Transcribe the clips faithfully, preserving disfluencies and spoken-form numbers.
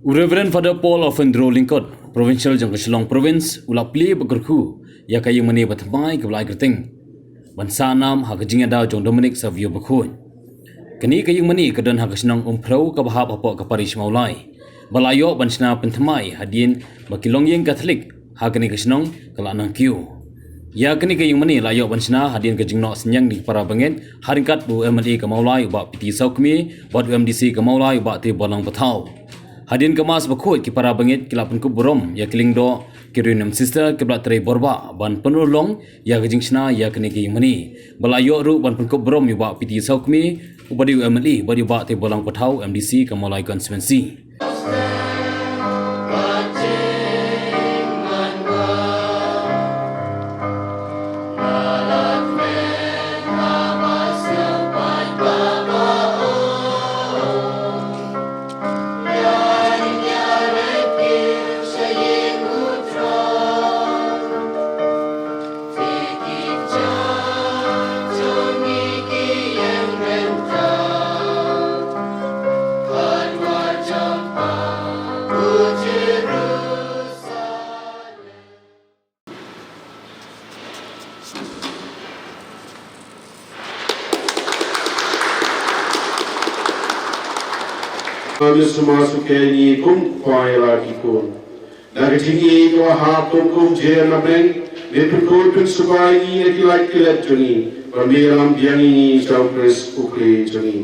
U Reverend Father Paul Alfondro Lyngkot, Provincial jong ka Shillong Province, u la plie bad kyrkhu ïa ka ïing mane ba thymmai kaba la ai kyrteng Ban Sahnam ha ka jingïada jong Dominic Savio Bakhuid. Kane ka ïing mane ka don ha ka shnong Umphrew kaba hap hapoh ka Parish Mawlai, ba la ïoh ban shna pynthymmai hadien ba ki longïing Katholik ha kane ka shnong ka la nang kiew. Ïa kane ka ïing mane la ïoh ban shna hadien ka jingnoh synñiang na ki para bangeit, ha ryngkat bad u M L A ka Mawlai u Bah P T Sawkmie bad u M D C ka Mawlai u Bah Tribalang Pathaw. Hadien ka Mass bakhuid, ki para bangeit ki la pynkup burom ïa ki lyngdoh, ki Reunion Sister kiba la trei borbah ban pynurlong ïa ka jingshna ïa kane ka ïing mane. Ba la ïoh ruh ban pynkup burom ïa u Bah P T Sawkmie, uba dei u M L A, bad ïa u Bah Tribalang Pathaw, M D C ka Mawlai Constituency. Ngi sngewsih ïa ngi kum u Kpa ïa la ki khun. Da ka jingïeit kaba hap kum kum jingïeit na bneng, me pynkhuid pynsngewbha ïa ngi na ki lait ki let jong ngi, ba me ïalam biang ïa ngi sha u Khrist u Khlieh jong ngi.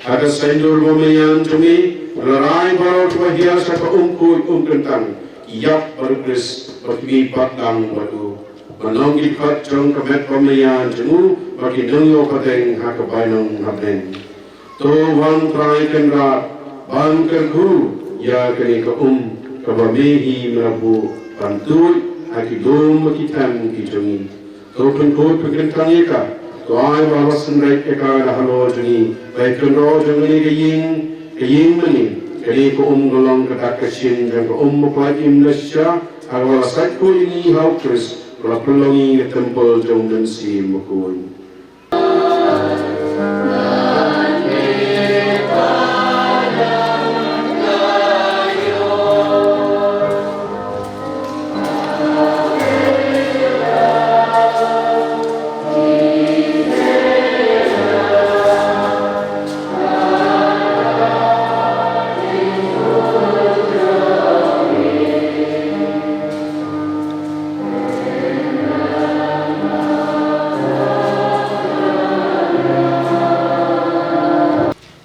Ha ka saiñdur ba meiñ jong ngi, la rai baroh kiba hiar sha ka um khuid um kyntang, ki ïap bad u Khrist, bad ki mih bad dang bad u. Ban long ki dkhot jong ka met ba meiñ jong u, bad ki nongïoh pateng ha ka bainong ha bneng. To wan Trai Kynrad, ban kyrkhu ïa kane ka um, kaba me hi me la buh ban tuid ha ki lum bad ki them ki jong ngi. To pynkhuid pynkyntang ïa ka, to ai ba la synreit ïa ka da halor jong ngi, ba ïa kynroh jong kane ka ïing, ka ïing mane, kane ka um ka long ka dak ka shin jong ka um ba pynlait im la shisha, ha kaba la sait khuid ïa ngi ha u Khrist, ba la pynlong ïa ngi ka templ jong u Mynsiem Bakhuid.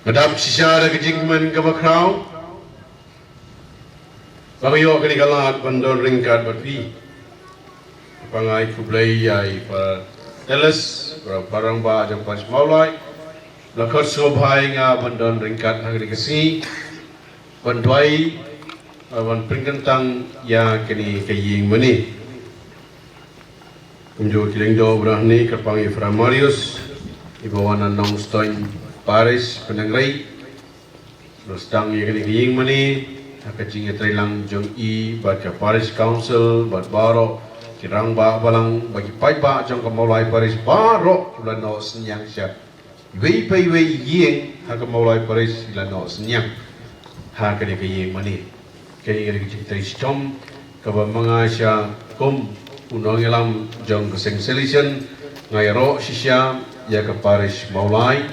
Nga dap shisha da ka jingkmen kaba khraw ba nga ïoh kane ka lad ban don ryngkat bad phi. Ba nga ai khublei ïa i Father Teles, para, para rangbah jong Parish Mawlai, ba la khot sngewbha ïa nga ban don ryngkat ha kane ka sngi ban duwai, eh, ban pynkyntang ïa kane ka ïing mane. Kumjuh ki lyngdoh ba don hangne, kyrpang ïa i Father Marius, iba wan na Nongstoiñ Parish, Pyndengrei, ba la sdang ïa kane ka ïing mane ha ka jingïatreilang jong i bad ka Parish Council bad baroh ki rangbah balang bad ki paidbah jong ka Mawlai Parish baroh kiba la noh synñiang sha iwei pa iwei i ïing ha ka Mawlai Parish, i la noh synñiang ha kane ka ïing mane. Kane ka dei ka jingtrei shitom kaba ma nga sha kum u nongïalam jong ka seng Salesian, nga ïaroh shisha ïa ka Parish Mawlai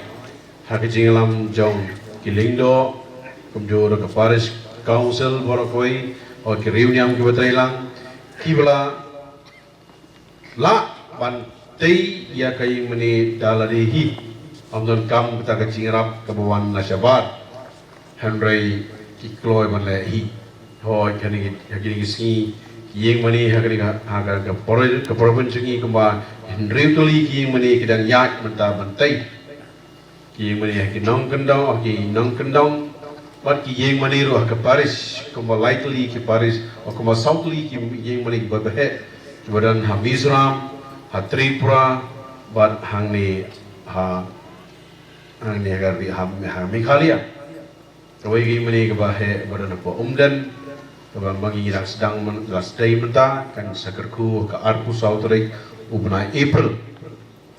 ha ka jingïalam jong ki lyngdoh, kumjuh ruh ka Parish Council baroh kawei, bad ki riewniam kiba treilang, kiba la lah ban tei ïa ka ïing mane da lade hi. Ym donkam kata ka jingïarap kaba wan na shabar, hynrei ki kloi ban leh hi. Hooid, ha kine ki, ha kine ki sngi, ïing mane ha kane ka, ha ka, ka por-, ka province jong ngi kumba hynriew tylli ki ïing mane ki dang ïaid mynta ban tei. Ki ïing mane ha ki nongkyndong, ha ki nongkyndong, bad ki ïing mane ruh ha ka parish, kumba lai tylli ki parish, o kumba saw tylli ki ïing mane kiba bha, kiba don ha Mizoram, ha Tripura, bad hangne ha, hangne ha, ha, ha Meghalaya. Kawei ka ïing mane kaba heh ba don hapoh Umden, kaba ma ngi la sdang myn-, la sdang mynta, kan sa kyrkhu ka arphew saw tarik u bnai April.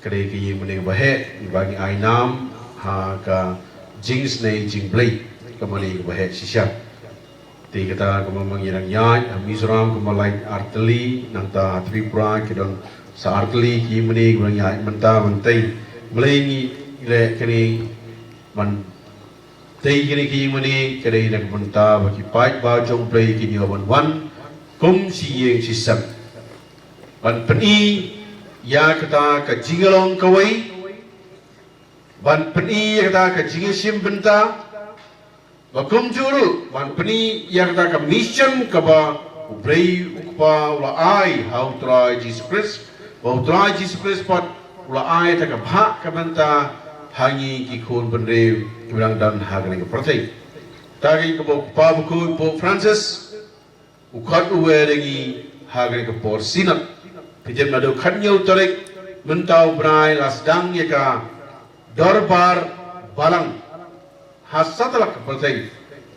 Ka dei ka ïing mane kaba heh, ba ngi ai nam ha ka jingsnei jingblei, ka mane kaba heh shisha. Te kata kumba ma ngi dang ïaid ha Mizoram kumba lait artylli, nangta ha Tripura ki don sa artylli ki ïingmane kiba dang ïaid mynta mynta. Balei ngi leh kane? Ban tei kine ki ïingmane ka dei na ka bynta ba ki paidbah jong U Blei kin ïoh ban wan kum shi ïing shi sem ban pyni ïa kata ka jingïalong kawei, ban pyni ïa kata ka jingïashim bynta, ba kumjuh ruh ban pyni ïa kata ka mission kaba U Blei U Kpa u la ai ha U Trai Jisu Khrist, ba U Trai Jisu Khrist pat u la ai kata ka bhah ka bynta ha ngi ki khun bynriew kiba dang don ha kane ka pyrthei. Kata ka ïing kaba U Kpa Bakhuid Pope Francis u khot u wer ïa ngi ha kane ka por Synod. Phi tip, naduh khathynñiew tarik mynta u bnai la sdang ïa ka Dorbar Balang ha satlak ka pyrthei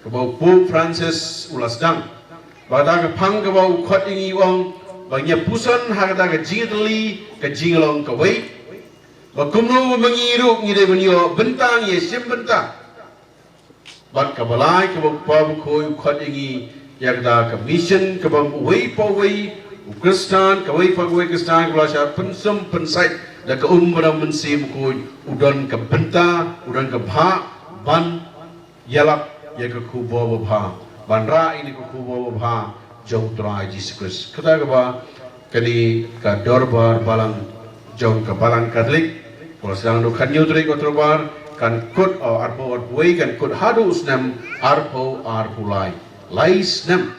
kaba u Pope Francis u la sdang. Ba kata ka phang kaba u khot ïa ngi, u ong ba ngin ïa puson ha kata ka jingïatylli ka jingïalong kawei, ba kumno ba ma ngi ruh ngi dei ban ïoh bynta, ngi ïashim bynta. Bad kaba lai kaba U Kpa Bakhuid u khot ïa ngi ïa kata ka mission kaba uwei pa uwei u Khristan, kawei pa kawei Khristan kaba la shah pynsum pynsait da ka um bad da u Mynsiem Bakhuid, u don ka bynta, u don ka bhah ban ïalap ïa ka khubor babha, ban rah ïa ka khubor babha jong U Trai Jisu Khrist. Kata kaba kane ka Dorbar Balang jong ka Balang Katholik, kaba la sdang naduh khathynñiew tarik October, kan kut, oh, arphew arphew wei, kan kut haduh u snem arphew arphew lai. Lai snem.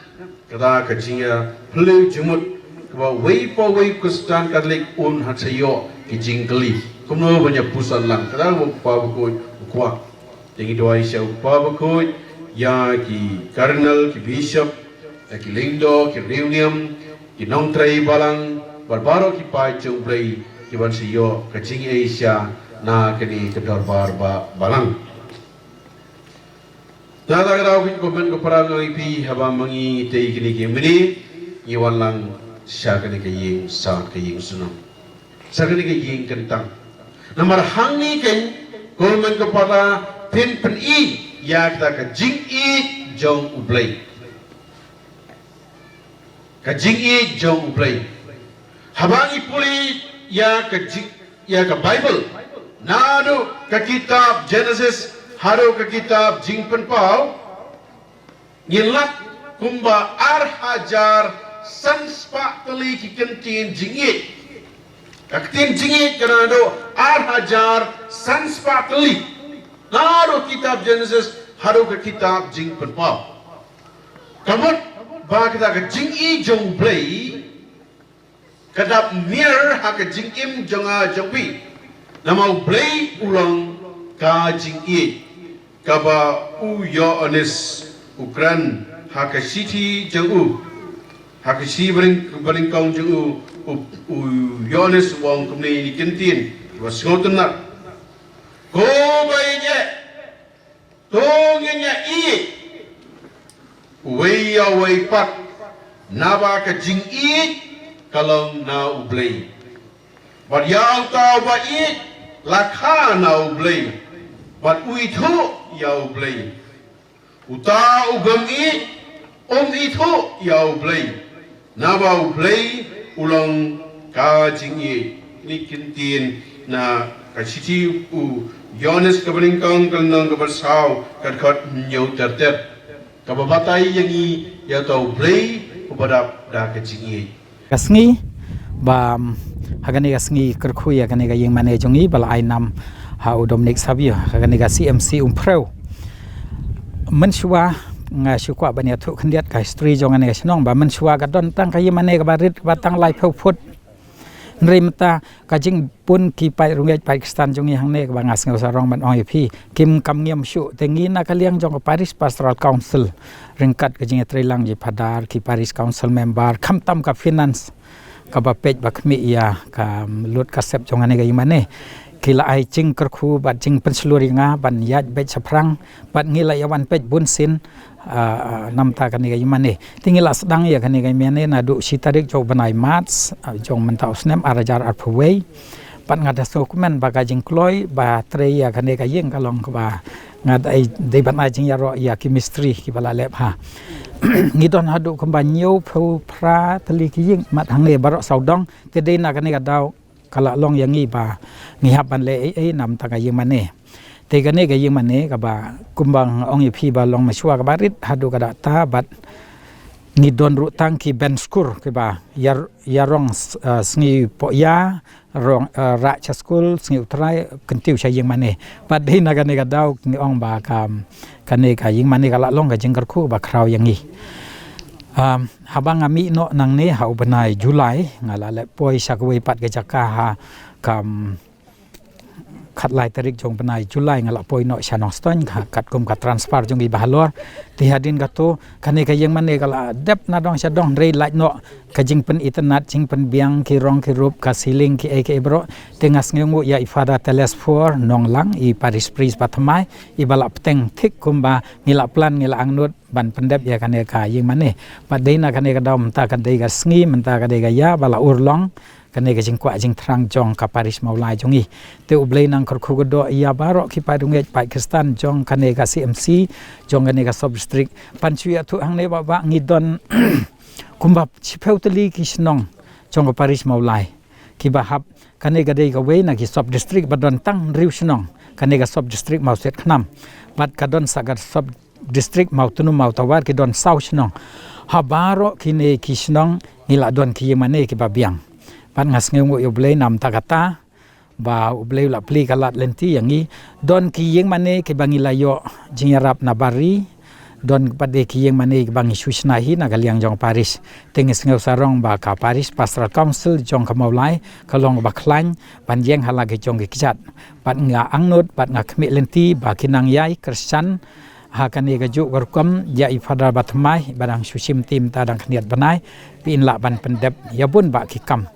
Kata ka jingïaphylliew jingmut kaba uwei pa uwei u Khristan Katholik un hap sa ïoh ki jingkylli kumno ban ïa puson lang. Kata kaba U Kpa Bakhuid u kwah. Te ngi duwai sha U Kpa Bakhuid, ïa ki Cardinal, ki Bishop, ïa ki Lyngdoh, ki Riewniam, ki nongtrei balang, bad baroh ki paid jong U Blei, ki ban sa ïoh ka jingïaishah na kane ka Dorbar ba, Balang. Nangta ka daw, ko hynmen ko para, nga ong ïa phi, haba ma ngi tei kine ki ïingmane, ngi wan lang sha kane ka ïing sat, ka ïing shnong, sha kane ka ïing kyntang. Namar hangne keiñ, ko hynmen ko para, phin pyni ïa kata ka jingïeit jong U Blei. Ka jingïeit jong U Blei. Haba ngi pule ïa ka jing, ïa ka Baibl, naduh ka kitab Genesis haduh ka kitab Jingpynpaw, ngi lap kumba ar hajar san spah tylli ki kyntien jingïeit. Ka ktien jingïeit ka naduh ar hajar san spah tylli, naduh kitab Genesis haduh ka kitab Jingpynpaw. Ka mut ba kata ka jingïeit jong U Blei ka dap miar ha ka jingim jong nga jong phi. Namar U Blei u long ka jingïeit, kaba u Ïoannis u kren ha ka shithi jong u, ha ka shithi banyng-, banyngkong jong u, u, u Ïoannis u ong kumne, ïa kine ki kyntien kiba sngewtynnat. Ko ba ïeit, to ngin ïa ïeit uwei ïa uwei pat, naba ka jingïeit ka long na U Blei. Bad ïa uta uba ïeit la kha na U Blei, bad u ithuh ïa U Blei. Uta u bym ïeit um ithuh ïa U Blei, naba U Blei u long ka jingïeit. Kine ki kyntien na ka shithi u Ïoannis kaba nyngkong, ka lynnong kaba saw, ka dkhot hynñiew ter ter, kaba batai ïa ngi ïa uta U Blei uba dap da ka jingïeit. Ka sngi ba, um, ha kane ka sngi kyrkhu ïa kane ka ïingmane jong ngi ba la ai nam ha u Dominic Savio, ha kane ka C M C Umphrew. Mynshuwa nga shu kwah ban ïathuh khyndiat ka history jong kane ka shnong, ba mynshuwa ka don tang ka ïingmane kaba rit, kaba tang laiphew phut. Hynrei mynta ka jingbun ki paid rung ïaid paid Khristan jong ngi hangne, kaba nga sngew sarong ban ong ïa phi, kim kam ngiam shuh. Te ngi na ka liang jong ka Parish Pastoral Council, ryngkat ka jingïatreilang jong ki Phadar, ki Parish Council member, khamtam ka finance, kaba peit ba khmih ïa ka, um, lut ka sep jong kane ka ïingmane, ki la ai jingkyrkhu bad jingpynshlur ïa nga ban ïaid beit shaphrang, bad ngi la ïa wan peit bunsien, ah, ah, namar kane ka ïingmane. Te ngi la sdang ïa kane ka ïingmane naduh shi tarik jong u bnai March, ah, jong mynta u snem ar hajar arphew wei. Bad nga da sngewkmen ba ka jingkloi ba trei ïa kane ka ïing ka long kaba Nga dei, dei ban ai jingïaroh ïa ki mistri kiba la leh bha. Ngi don haduh kumba hynñiewphew phra tylli ki ïing mat hangne baroh sawdong, te dei na kane ka daw ka la long ïa ngi ba ngi hap ban leh ei ei namar ka ïing mane. Te kane ka ïing mane kaba kumba nga ong ïa phi ba long mynshuwa kaba rit haduh katta bad ngi don ruh tang ki bench kur kiba ïa, ïa rong s-, eh, sngi poh ïa, rong, eh, rah sha skul, sngi U Trai, kyntiew sha ïing mane. Bad dei na kane ka daw ngi ong ba ka, kane ka ïing mane ka la long ka jingkyrkhu ba khraw ïa ngi. Um, haba nga mih noh nangne ha u bnai July, nga la leit poi sha kawei pat ka jaka ha ka, um, khatlai tarik jong bnai July nga la poi noh sha Nongstoiñ, ka, katkum ka transfer jong i ba halor. Te hadien kato, kane ka ïing mane ka la dep na dong sha dong, hynrei lait noh ka jingpynitynnad, jingpynbiang ki rong ki rup, ka ceiling, ki ei ki ei baroh. Te nga sngewnguh ïa i Father Telesphore Nonglang, i parish priest ba thymmai, i ba la bteng thik kumba ngi la plan, ngi la angnud ban pyndep ïa kane ka ïing mane. Bad dei na kane ka daw mynta ka dei ka sngi, mynta ka dei ka ïa ba la urlong kane ka jingkwah jingthrang jong ka parish Mawlai jong ngi. Te U Blei nang kyrkhu kyrdoh ïa baroh ki paid riewngeit, paid Khristan jong kane ka C M C, jong kane ka sub district. Pan shu ïathuh hangne ba, ba ngi don kumba shiphew tylli ki shnong jong ka parish Mawlai kiba hap, kane ka dei kawei na ki sub district ba don tang hynriew shnong, kane ka sub district Mawsiat Khnam. Bad ka don sa ka sub district Mawtnum, Mawtawar, ki don saw shnong. Ha baroh kine ki shnong ngi la don ki ïing mane kiba biang. Bad nga sngewnguh ïa U Blei namar kata ba U Blei u la plie ka lad lynti ïa ngi. Don ki ïing mane kiba ngi la ïoh jingïarap na bar ri, don pat de ki ïing mane kiba ngi shu shna hi na ka liang jong parish. Te ngi sngew sarong ba ka Parish Pastoral Council jong ka Mawlai ka long ba khlaiñ ban ïeng ha la ki jong ki kjat. Bad nga angnud, bad nga khmih lynti ba kin nang ïai kyrshan ha kane kajuh ka rukom ïa i Father ba thymmai ba dang shu shim ti mynta dang khyndiat bnai, phin lah ban pyndep ïa bun bah ki kam.